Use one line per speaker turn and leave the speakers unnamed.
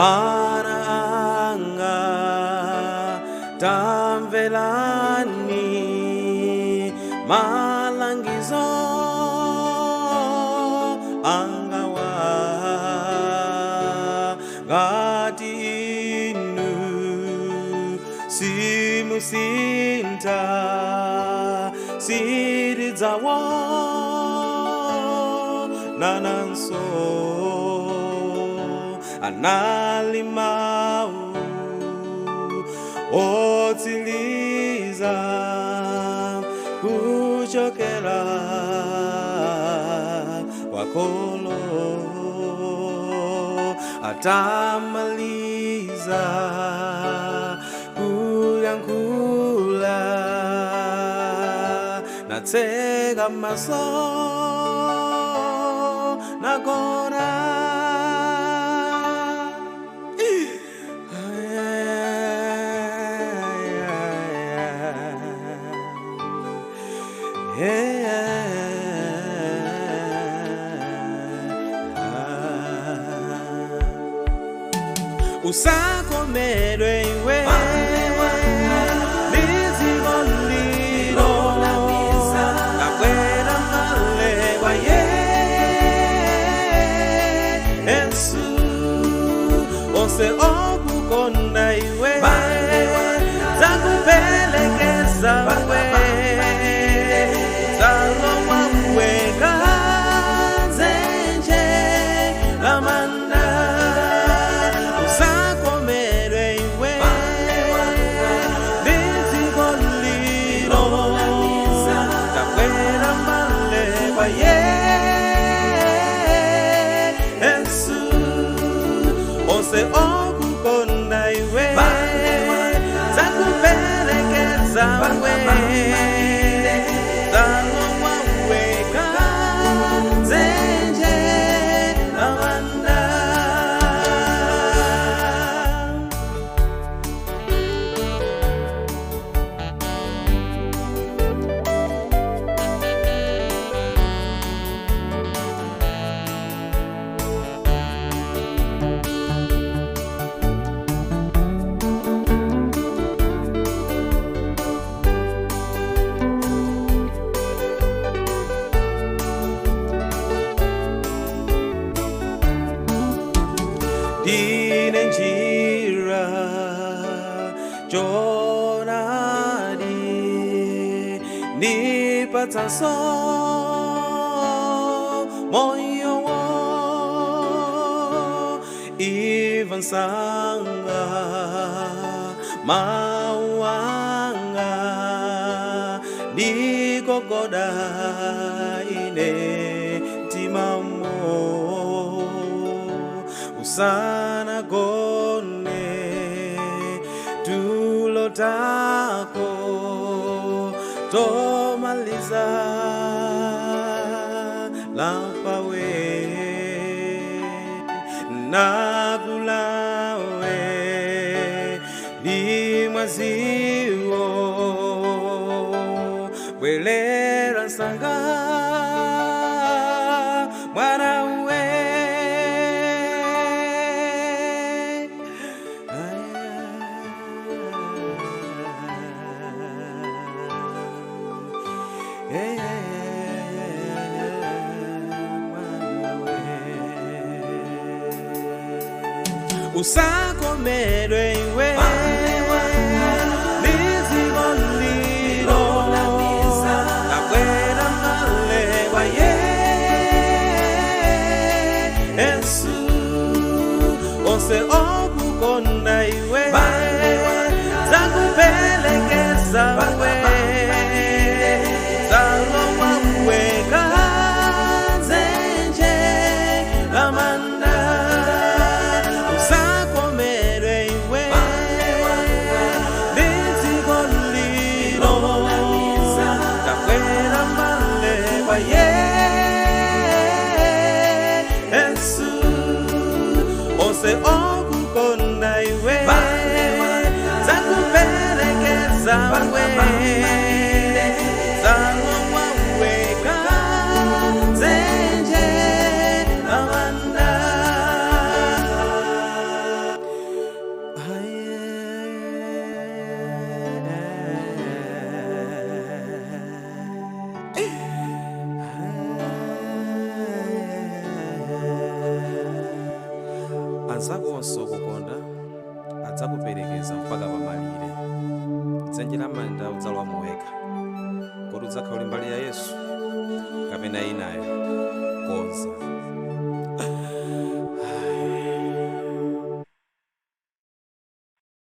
Ana anga, tamverani malangizo angawa. Ngati inu simusintha, sitidzaonananso. Anali mawu otsiliza kuchokera kwa kholo. Atamaliza kuyankhula, natseka maso, nagona. Usakomedwe iwe ndi dziko lino, ndakwera mbale kwa Yesu. Onse okukonda iwe zakupelekeza we, udzalowa wekha dzenje lamanda. Usakomedwe iwe ndi dziko lino, ndakwera mbale kwa Yesu. Onse okukonda iwe zakupelekeza we, udzalowa wekha dzenje lamanda. Ndine njira, choonadi, ndipatsanso moyowo. Imva msanga mawu anga, ndikogoda ine mtimamo. Usanagone tulo tako tomaliza, lapa we, nakulawe ndi mwaziwo. Bwerera msanga, mwana we. Usakomedwe iwe ndi dziko lino, ndakwera mbale kwa Yesu. Onse okukonda iwe zakupelekeza we, udzalowa wekha dzenje lamanda. Usakomedwe iwe ndi dziko lino, ndakwera mbale kwa Yesu. Onse okukonda iwe zakupelekeza we. Anzako onse okukonda adzakuperekeza mpaka pamalire. Dzenje la manda udzalowamo wekha. Kodi udzakhala uli mbali ya Yesu kapena inayo? Konza.